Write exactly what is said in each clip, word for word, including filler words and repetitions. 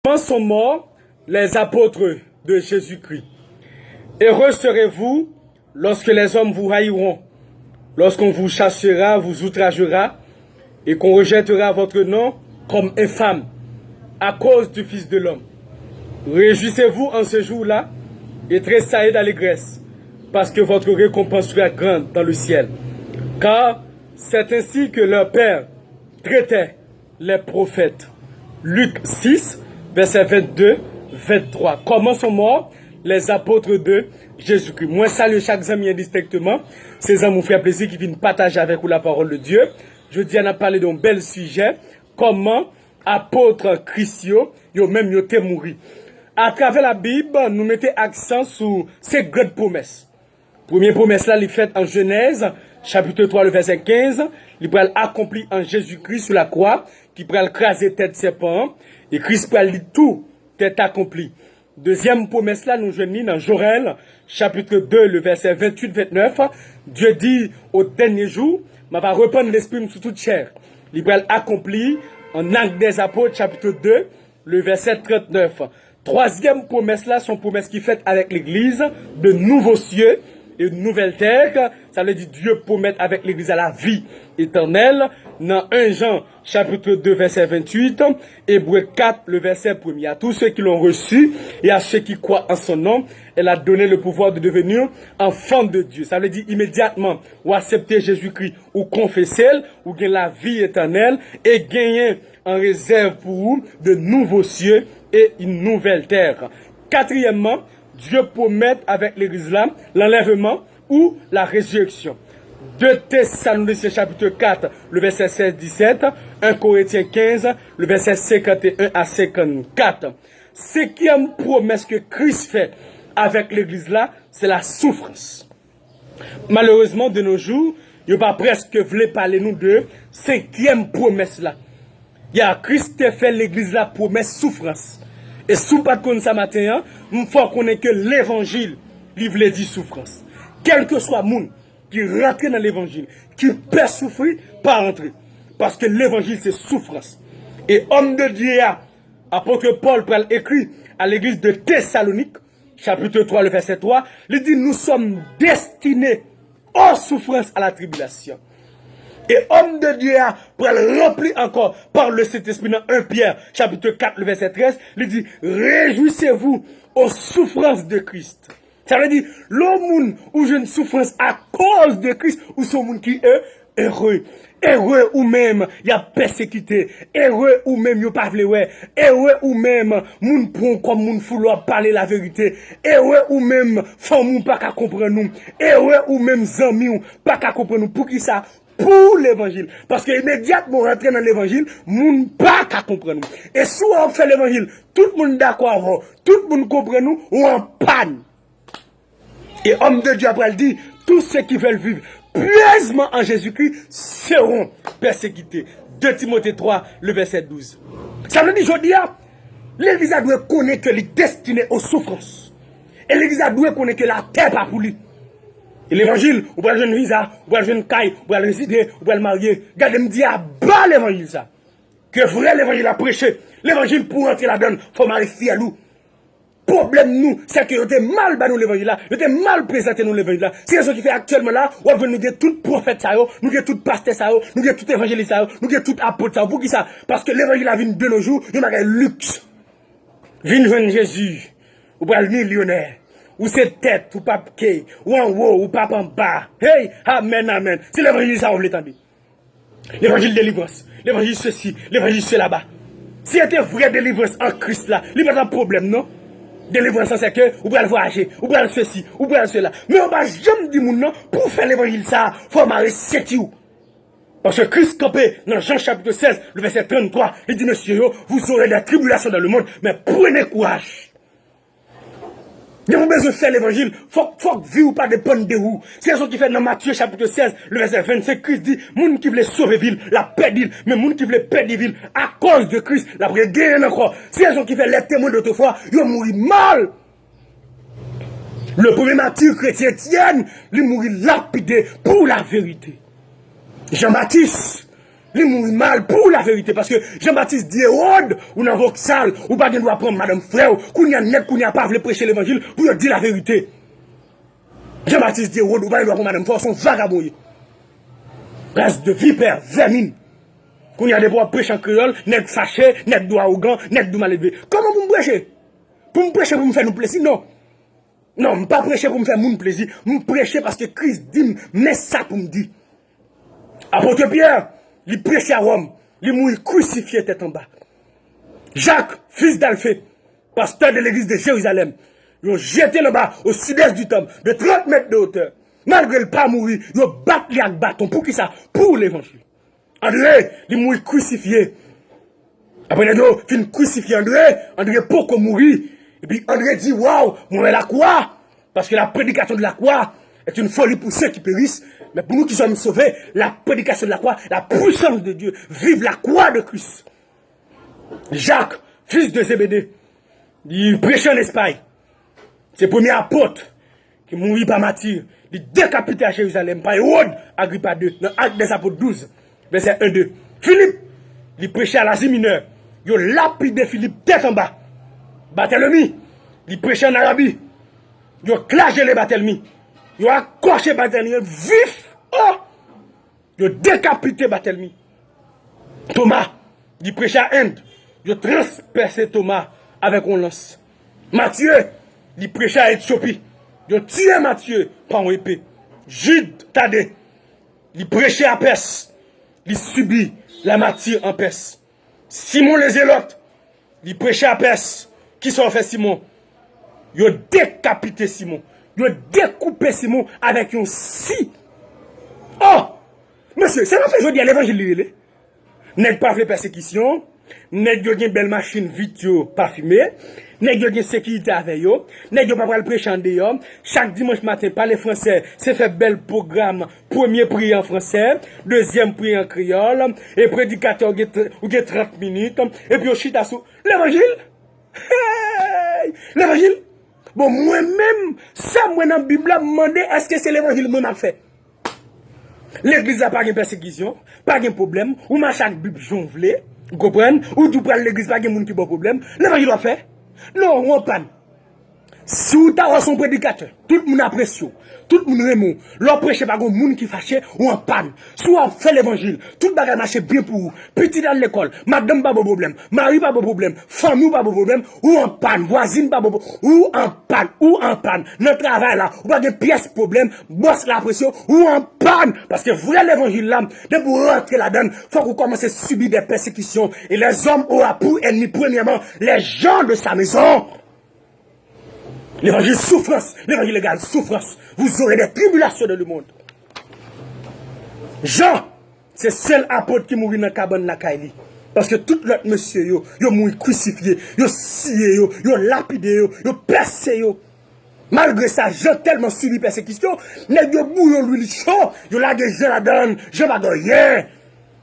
Comment sont morts les apôtres de Jésus-Christ? Heureux serez-vous lorsque les hommes vous haïront, lorsqu'on vous chassera, vous outragera, et qu'on rejettera votre nom comme infâme à cause du Fils de l'homme. Réjouissez-vous en ce jour-là et tressaillez d'allégresse, parce que votre récompense sera grande dans le ciel. Car c'est ainsi que leurs pères traitaient les prophètes. Luc six, verset vingt-deux, vingt-trois. Comment sont morts les apôtres de Jésus-Christ? Mwen salye chak zanmi endistenkteman, se zanmi w frè Plezi ki vin pataje avèk ou la parole de Dieu. Jodi a n ap pale de yon bèl sijè, kòman apot Kris yo, yo menm yo te mouri. Atravè Labib, nou mete aksan sou senk gran pwomès. Premye pwomès la, li fèt an Jenèz, chapit twa, le vèsè kenz, li pral akonpli an Jezikri sou lakwa, ki pral kraze tèt sèpan an, e Kris pral di tou, tèt akonpli. Dezyèm pwomès la, nou jwenn li nan Joèl, chapit de, le vèsè venntuit, vennèf. Dye di, o dènye jou, m ava repann lespri m sou tout chè. Li pral akonpli an Actes des Apôtres, chapit de, le vèsè trannèf. Twazyèm pwomès la, se yon pwomès ki fèt avèk legliz, de nouveaux cieux et une nouvelle terre. Sa vle di, Dye pwomèt avèk legliz la lavi etènèl. Nan en Jan, chapit de, vèsè venntuit, Ebre kat, le vèsè premye. À tous ceux qui l'ont reçu et à ceux qui croient en son nom, elle a donné le pouvoir de devenir enfants de Dieu. Sa vle di, imedyatman ou aksepte Jezikri, ou konfese l, ou gen lavi etènèl, e genyen an rezèv pou ou de nouveaux cieux et une nouvelle terre. Katriyèmman, Dye pwomèt avèk legliz la lanlèvman ou la résurrection. De Tesalonicyen chapit kat, le vèsè sèz, disèt, en Korentyen kenz, le vèsè senkanteyen a senkannkat. Senkyèm pwomès ke Kris fè avèk legliz la, se la soufrans. Malerezman, de nos jours, yo pa prèske vle pale nou de senkyèm pwomès la. Ya, Kris te fè legliz la pwomès soufrans. E si w pa t konn sa maten an, m fè w konnen ke levanjil, li vle di soufrans. Kèlkeswa moun ki rantre nan levanjil, ki pè soufri, pa rantre. Paske levanjil se soufrans. E òm de Dye a, apot Pòl pral ekri a legliz de Tesalonik, chapit twa, le vèsè twa, li di, nous sommes destinés aux souffrances, à la tribulation. E òm de Dye a pral ranpli ankò pa le Sentespri nan en Pyè, chapit kat, le vèsè trèz, li di, réjouissez-vous aux souffrances de Christ. Sa vle di, lè yon moun ou jwenn soufrans akoz de Kris, ou se yon moun ki e, ere. Ere ou menm y ap pèsekite. Ere ou menm yo pa vle wè. Ere ou menm moun pran w kòm moun fou lè w ap pale laverite. Ere ou menm fanmi w pa ka konprann ou. Ere ou menm zanmi w pa ka konprann ou. Poukisa? Pou levanjil. Paske imedyatman w rantre nan levanjil, moun pa ka konprann ou. E si w ap fè levanjil, tout moun dakò avè w, tout moun konprann ou, ou an pàn. Et homme de Dieu a pral di, tous ceux qui veulent vivre pieusement en Jésus-Christ seront persécutés. De Timote twa, le vèsè douz. Sa vle di jodi a, legliz la dwe konnen ke li destine o soufrans. E legliz la dwe konnen ke latè pa pou li. E levanjil, ou pral jwenn viza, ou pral jwenn kay, ou pral rezide, ou pral marye. Gade m di aba levanjil sa. Ke vrè levanjil la preche. Levanjil pou rantre ladann, fò mare fyèl ou. Pwoblèm nou, se ke yo te mal ba nou levanjil la, yo te mal prezante nou levanjil la. Se rezon ki fè aktyèlman la, w ap jwenn nou gen tout pwofèt sa yo, nou gen tout pastè sa yo, nou gen tout evanjelis sa yo, nou gen tout apot sa yo. Poukisa? Paske levanjil la vin de nos jours, yon bagay liks. Vin jwenn Jezi, ou pral milyonè. Ou se tèt, ou p ap ke, ou anwo, ou p ap anba. Hey, amèn, amèn. Se levanjil sa yo vle tande. Levanjil delivrans, levanjil sesi, levanjil sela ba. Si se te vrè delivrans an Kris la, li pa t ap pwoblèm non. Delivrans lan se ke ou pral vwayaje, ou pral sesi, ou pral sela. Men yo pa janm di moun nan, pou w fè levanjil sa a, fò w mare senti w. Paske Kris kanpe nan Jan chapit sèz, le vèsè tranntwa, li di mesye yo, vous aurez des tribulations dans le monde, mais prenez courage. Depi w bezwen fè levanjil, fòk, fòk vi w pa depann de ou. Se rezon ki fè nan Matye chapit sèz, le vèsè vennsenk, Kris di, moun ki vle sove vi l, l ap pèdi l. Men moun ki vle pèdi vi l akoz de Kris, l ap regenyen l ankò. Se rezon ki fè les témoins d'autrefois, yo mouri mal. Le premye matir kretyen Etyèn, li mouri lapide pou laverite. Jan Batis, Li mouri mal pou laverite, paske Jan Batis di Ewòd, ou nan voksal, ou pa gen dwa pran madanm frè w. Kounye a nèg kounye a pa vle preche levanjil pou yo di laverite. Jan Batis di Ewòd, ou pa gen dwa pran madanm frè w, se yon vagabon w ye. Ras de vipè, vèmin. Kounye a depi w ap preche an kreyòl, nèg fache, nèg di w awogan, nèg di w maledve. Kòman pou m preche? Pou m preche pou m fè nou plezi? Non. Non, m pa preche pou m fè moun plezi. M preche paske Kris di m, men sa pou m di. Apot Pyè, li preche a Wòm, li mouri krisifye tèt anba. Jak, fis d'Alfe, pastè de legliz de Jerizalèm, yo jete l anba, o sidès di tanp, de trant mèt de otè. Malgre l pa mouri, yo bat li ak baton. Poukisa? Pou levanjil. Andre, li mouri krisifye. Apre nèg yo fin krisifye Andre, Andre poko mouri. Epi Andre di, waw, mwen wè lakwa. Parce que la prédication de la croix est une folie pour ceux qui périssent, mais pour nous qui sommes sauvés, la prédication de la croix, la puissance de Dieu. Vive la croix de Christ. Jak, fis de Zebede, li preche ann Espay. Se premye apot ki mouri pa mati. Li dekapite a Jerizalèm pa Ewòd Agripa de nan Actes des Apôtres douz, vèsè en, de. Filip, li preche a Lazi Minè. Yo lapide Filip tèt anba. Batèlemi, li preche ann Arabi. Yo flajele Batèlmi. Yo akòche Batèlmi vif. Oh! Yo dekapite Batèlmi. Toma, li preche a End. Yo transpèse Toma avèk yon lans. Matye, li preche a Etyopi. Yo tiye Matye pa yon epe. Jid Tade, li preche a Pès. Li sibi lamati an Pès. Simon Lezelòt, li preche a Pès. Kisa yo fè Simon? Yo dekapite Simon. Yo dekoupe Simon avèk yon si. Oh! Mesye, sa n ap fè jodi a, levanjil li rele? Nèg pa vle pèsekisyon. Nèg yo gen bèl machin vit yo pafime. Nèg yo gen sekirite avè yo. Nèg yo pa pral preche andeyò. Chak dimanch maten, pale fransè, se fè bèl pwogram. Premye priyè an fransè, dezyèm priyè an kreyòl, e predikatè ou gen, ou gen trant minit, epi yo chita sou levanjil. Hey! Levanjil. Bon, mwen menm, sa m wè nan Bib la, m mande, èske se levanjil mwen m ap fè? Legliz la pa gen pèsekisyon, pa gen pwoblèm, ou mache ak Bib jan w vle, ou konprann, ou di w pral legliz, pa gen moun ki ba w pwoblèm, levanjil w ap fè? Non, ou anpàn. Si w ta wè se yon predikatè, tout moun apresye w, tout moun renmen w, lè w preche pa gen moun ki fache, ou anpàn. Si w ap fè levanjil, tout bagay mache byen pou ou, pitit al lekòl, madanm pa ba w pwoblèm, mari pa ba w pwoblèm, fanmi w pa ba w pwoblèm, ou anpàn, vwazin pa ba w pwoblèm, ou anpàn, ou anpàn. Nan travay la, ou pa gen pyès pwoblèm, bòs la apresye w, ou anpàn. Paske vrè levanjil la, depi w rantre ladan l, fòk ou kòmanse sibi dè pèsekisyon. Et les hommes aura pour ennemi premièrement les gens de sa maison. Levanjil soufrans, levanjil egal soufrans. Vous aurez des tribulations dans le monde. Jan, se sèl apot ki mouri nan kabann lakay li. Paske tout lòt mesye yo, yo mouri krisifye, yo siye yo, yo lapide yo, yo pèse yo. Malgre sa, Jan tèlman sibi pèsekisyon, nèg yo bouyi yon lwil cho, yo lage Jan ladan l, Jan pa gen anyen.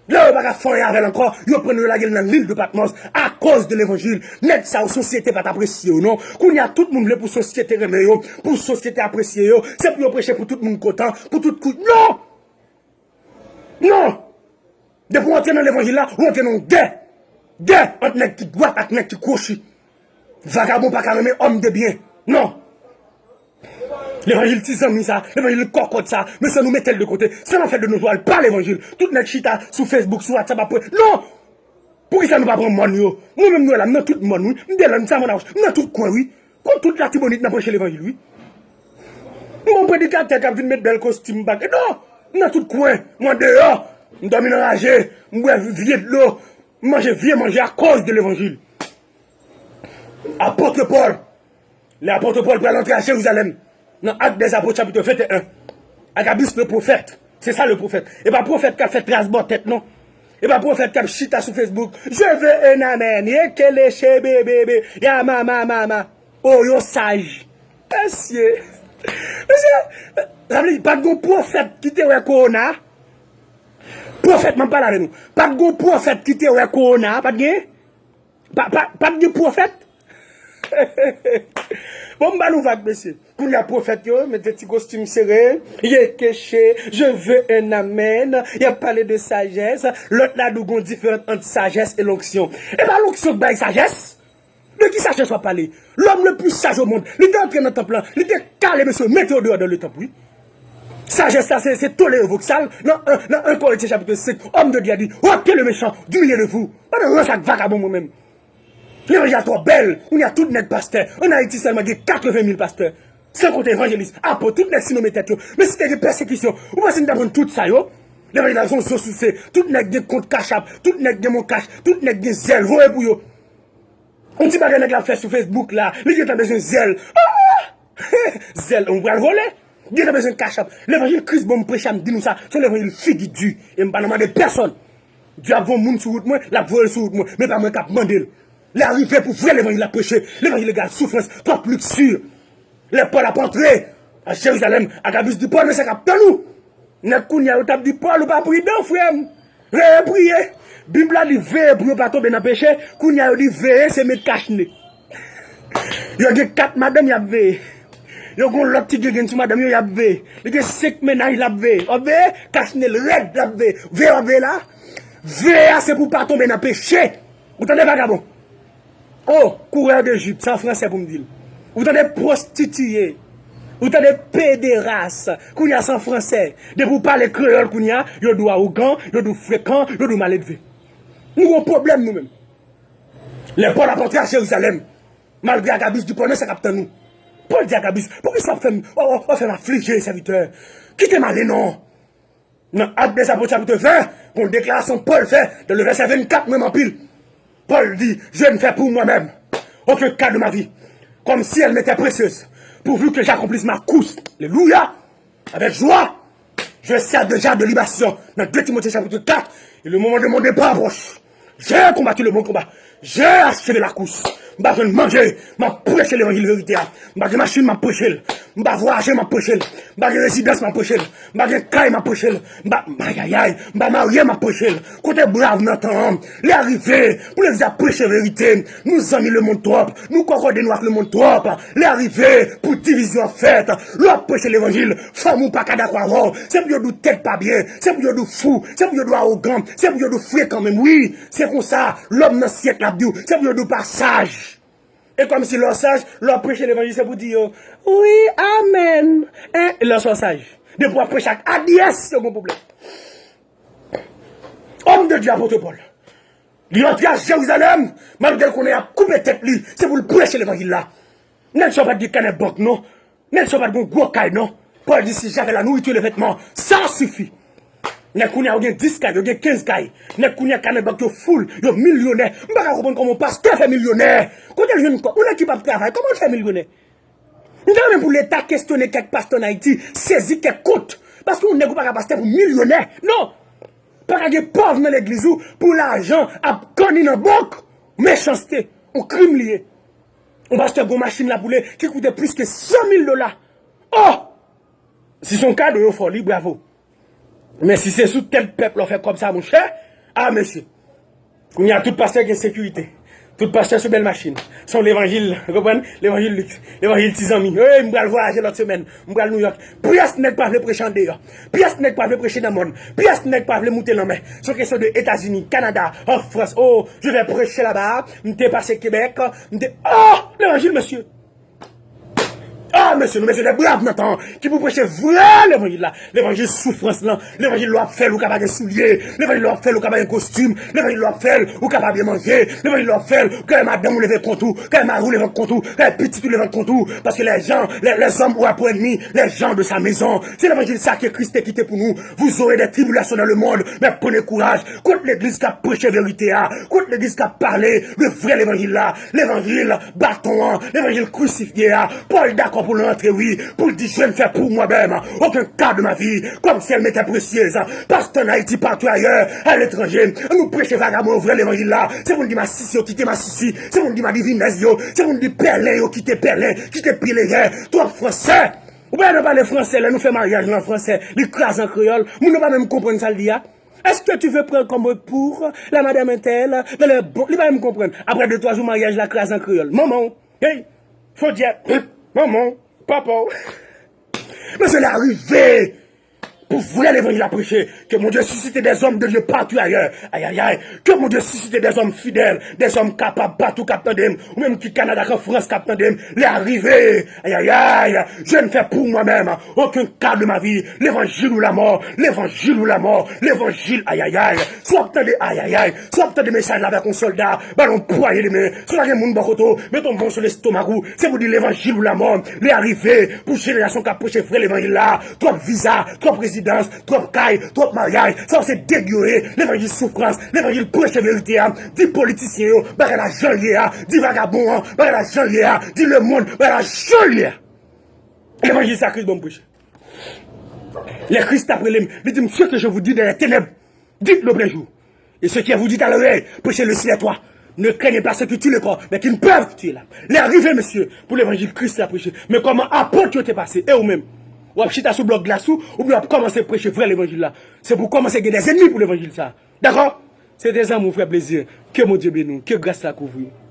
Lè yo pa ka fè anyen avè l ankò, yo pran l, yo lage l nan lil de Patmòs akoz de levanjil. Nèg sa yo, sosyete pa t apresye yo, non. Kounye a, tout moun vle pou sosyete renmen yo, pou sosyete apresye yo. Se pou yo preche pou tout moun kontan, pou tout kou. Non! Non! Depi w antre nan levanjil la, ou antre nan yon gè. Gè ant nèg ki dwat ak nèg ki kwochi. Vagabon pa ka renmen òm de byen. Non! Levanjil ti zanmi sa, levanjil kòkòt sa, mesye nou mete l de kote. Sa n ap fè de nos jours, l pa levanjil. Tout nèg chita sou Facebook, sou WhatsApp ap pre. Non! Poukisa nou pa pran mòn yo? Mwen menm nou wè la, m nan tout mòn wi. M Delòn, m Savann Awouch, m nan tout kwen wi. Kon tout Latibonit nan preche levanjil wi. M gon predikatè k ap vin met bèl kostim bag. Non! M nan tout kwen, m andeyò, m dòmi nan raje, m bwè vye dlo, m manje vye manje akoz de levanjil. Apot Pòl. Lè apot Pòl pral antre a Jerizalèm, nan Actes des Apôtres, chapitre vingt et un, ak abis le pwofèt. Se sa le pwofèt. E pa pwofèt k ap fè tras bò tèt, non. E pa pwofèt k ap chita sou Facebook. Je veux un amen. Ye keleche bebebe. Ya mama mama. O, yo saj. Mesye. Mesye. Sa vle di, pa t gon pwofèt ki te wè kowona. Pwofèt, m ap pale avè nou. Pa t gon pwofèt ki te wè kowona. Pa t gen? Pa, pa, pa t gen pwofèt? Bon, m ba nou vag, mesye. Kounye a pwofèt yo mete ti kostim sere, ye keche, je veux un amen, y ap pale de sajès, lòt la di w gon diferans ant sajès e lonksyon. E pa lonksyon k bay sajès. De ki sajès w ap pale? L'homme le plus sage au monde, li te antre nan tanp lan, li te kale mesye, mete yo deyò dan le tanp, wi. Sajès la, se, se tolere vòksal. Nan, nan, nan un Corinthiens chapitre cinq, homme de Dieu a di, ôtez le méchant du milieu de vous. Pa nan rans ak vagabon mwen menm. Levanjil la twò bèl. Kounye a tout nèg pastè. Ann Ayiti sèlman gen katreven mil pastè. San konte evanjelis, apot, tout nèg sinonmen tèt yo. Men si te gen pèsekisyon, ou panse n t ap jwenn tout sa yo? Levanjil la se yon zo souse. Tout nèg gen kont Cash App, tout nèg gen MonCash, tout nèg gen Zelle, voye pou yo. Yon ti bagay nèg la ap fè sou Facebook la, li gentan bezwen Zelle. Ah! Zelle, ou pral vole? Gentan bezwen Cash App. Levanjil Kris ban m preche a, m di nou sa, se yon levanjil figi di. E m pa nan mande pèsonn. Dye ap voye yon moun sou wout mwen, l ap voye l sou wout mwen. Men pa mwen k ap mande l. Lè a rive pou vrè levanjil la preche. Levanjil egal soufrans, twòp liksti. Lè Pòl ap antre a Jerizalèm, Agabis di Pòl, men sa k ap tann ou. Nèg kounye a yo t ap di Pòl, ou pa pridan, frè m. Veye priye. Bib la di veye pou yo pa tonbe nan peche. Kounye a yo di veye se met kachne. Yo gen kat madanm y ap veye. Yo gen lòt ti gengenn sou madanm yo y ap veye. Li gen senk mennaj l ap veye. W ap veye, kachne l rèd l ap veye. Veye w ap veye la. Veye a se pou w pa tonbe nan peche. Ou tande vagabon? Oh, coureur de jupe, se an fransè pou m di l. Ou tande pwostitiye. Ou tande pederas. Kounye a se an fransè. Depi w pale kreyòl kounye a, yo di w awogan, yo di w frekan, yo di w maledve. Nou gen yon pwoblèm nou menm. Lè Pòl ap antre a Jerizalèm, malgre Agabis di Pòl, men sa k ap tann ou. Pòl di Agabis, poukisa w ap fè m, w, w, w ap fè m aflije, sèvitè? Kite m ale non. Nan Actes des Apôtres chapitre vingt, gon deklarasyon Pòl fè dans le verset vingt-quatre, m renmen anpil. Paul dit, je ne fais pour moi-même aucun cas de ma vie, comme si elle m'était précieuse, pourvu que j'accomplisse ma course. Alléluia. Avec joie, je sers déjà de libation. Dans deux Timothée chapitre quatre, et le moment de mon départ approche. J'ai combattu le bon combat. J'ai achevé la course. M pa jwenn manje, m ap preche levanjil verite a. M pa gen machin, m ap preche l. M pa vwayaje, m ap preche l. M pa gen rezidans, m ap preche l. M pa gen kay, m ap preche l. M pa, ayayay, m pa marye, m ap preche l. Kote brav nan tan an? Lè a rive pou legliz la preche verite. Nou zanmi lemonn twòp. Nou kòkòde nou ak lemonn twòp. Lè a rive pou divizyon ap fèt. Lè w ap preche levanjil, fanmi w pa ka dakò avè w. Se pou yo di w tèt pa byen. Se pou yo di w fou. Se pou yo di w awogan. Se pou yo di w frekan menm. Wi, se konsa, lòm nan syèk la ap di w. Se pou yo di w pa saj. E kòmsi lè w saj, lè w ap preche levanjil, se pou di yo, wi, amèn. En, lè w saj. Depi w ap preche ak adyès, yo gen pwoblèm. Homme de Dieu, apot Pòl. Li rantre a Jerizalèm, malgre l konnen y ap koupe tèt li, se pou l preche levanjil la. Nèg sa yo pa t gen kanè bank, non. Nèg sa yo pa t gen gwo kay, non. Pòl di, si j'avais la nourriture et les vêtements, ça suffit. Nèg kounye a yo gen dis kay, yo gen kenz kay. Nèg kounye a kanè bank yo full, yo milyonè. M pa ka konprann kòman yon pastè fè milyonè. Kote l jwenn kòb? Yon nèg ki p ap travay, kòman l fè milyonè? M ta renmen pou Leta kesyone kèk pastè ann Ayiti, sezi kèk kont. Paske yon nèg ou pa ka pastè pou milyonè. Non! Pa ka gen pòv nan legliz ou pou lajan ap kanni nan bank. Mechanste. Yon krim li ye. Yon pastè gen yon machin lapoule ki koute plis ke san mil dola. Oh! Si se yon kado yo fè w li, bravo. Men si se sou tèt pèp la w fè kòb sa, monchè, a mesye. Kounye a, tout pastè gen sekirite. Tout pastè sou bèl machin. Se yon levanjil, ou konprann? Levanjil liks. Levanjil ti zanmi. Ey, m pral vwayaje lòt semèn. M pral Nouyòk. Pyès nèg pa vle preche andeyò. Pyès nèg pa vle preche nan mòn. Pyès nèg pa vle moute lanmè. Se yon kesyon de Etazini, Kanada, an Frans. Oh, je vais prêcher là-bas. M te pase Kebèk. M te, oh, levanjil, mesye. Ah, mesye, nou bezwen de brav nan tan an ki pou preche vrè levanjil la. Levanjil soufrans lan. Levanjil lè w ap fè l, ou ka pa gen soulye. Levanjil lè w ap fè l, ou ka pa gen kostim. Levanjil lè w ap fè l, ou ka pa byen manje. Levanjil lè w ap fè l, ou ka wè madanm ou leve kont ou, ka wè mari ou leve kont ou, ka wè pitit ou leve kont ou. Paske les gens, les, les hommes auront pour ennemis les gens de sa maison. Se levanjil sa ke Kris te kite pou nou. Vous aurez des tribulations dans le monde, mais prenez courage. Kot legliz k ap preche verite a? Kot legliz k ap pale de vrè levanjil la? Levanjil baton an, levanjil krisifye a. Pòl dakò pou l rantre, wi, pou l di, je ne fais pour moi-même aucun cas de ma vie, comme si elle m'était précieuse. Pastè ann Ayiti, partou ayè, aletranje, ann nou preche vagabon yo vrè levanjil la. Se pou n di masisi yo kite masisi, se pou n di madivinèz yo, se pou n di pèlen yo kite pèlen, kite pèlen. Twòp fransè. Ou pa nan pale fransè, lè nou fè maryaj lan fransè, li kraze an kreyòl, moun nan pa menm konprann sa l di a. Est-ce que tu veux prendre comme époux la madame un tel dans le bon, li pa menm konprann. Apre de twa jou, maryaj la kraze an kreyòl. Manman w. Hey, Fondye, manman, papa. Mesye, lè a rive pou vrè levanjil la preche. Que mon Dieu suscite des hommes de Dieu partout ailleurs. Ayayay. Que mon Dieu suscite des hommes fidèles, des hommes capables partout k ap tande m. Ou menm ki Kanada, k an Frans, k ap tande m. Lè a rive. Ayayay. Je ne fais pour moi-même aucun cas de ma vie. Levanjil ou lamò. Levanjil ou lamò. Levanjil, ayayay. Si w ap tande, ayayay. Si w ap tande mesaj la avèk yon sòlda, ba l yon pwaye de men. Si w pa gen moun bò kote w, met yon bon sou lestomak ou. Se pou di levanjil ou lamò. Lè a rive pou jenerasyon k ap preche vrè levanjil la. Twòp viza, twòp rezidans, twòp kay, twòp maryaj. Sa yo se dèg yo ye. Levanjil soufrans, levanjil preche verite a. Di politisyen yo bagay la jan l ye a. Di vagabon an bagay la jan l ye a. Di lemonn bagay la jan l ye a. Levanjil sa Kris ban m preche. Lè Kris t ap rele m, li di m, ce que je vous dis dans les ténèbres, dites-le au plein jour. Et ce que je vous dis à l'oreille, prêchez-le sur les toits. Ne craignez pas ceux qui tuent le corps, mais qui ne peuvent tuer l'âme. Lè a rive, mesye, pou levanjil Kris la preche. Men kòman apot yo te pase, e ou menm? W ap chita sou blòk glas ou, oubyen w ap kòmanse preche vrè levanjil la? Se pou kòmanse gen de ennmi pou levanjil sa. Dakò? Se te zanmi w, frè Plezi. Ke Bondye beni w. Ke gras la kouvri w.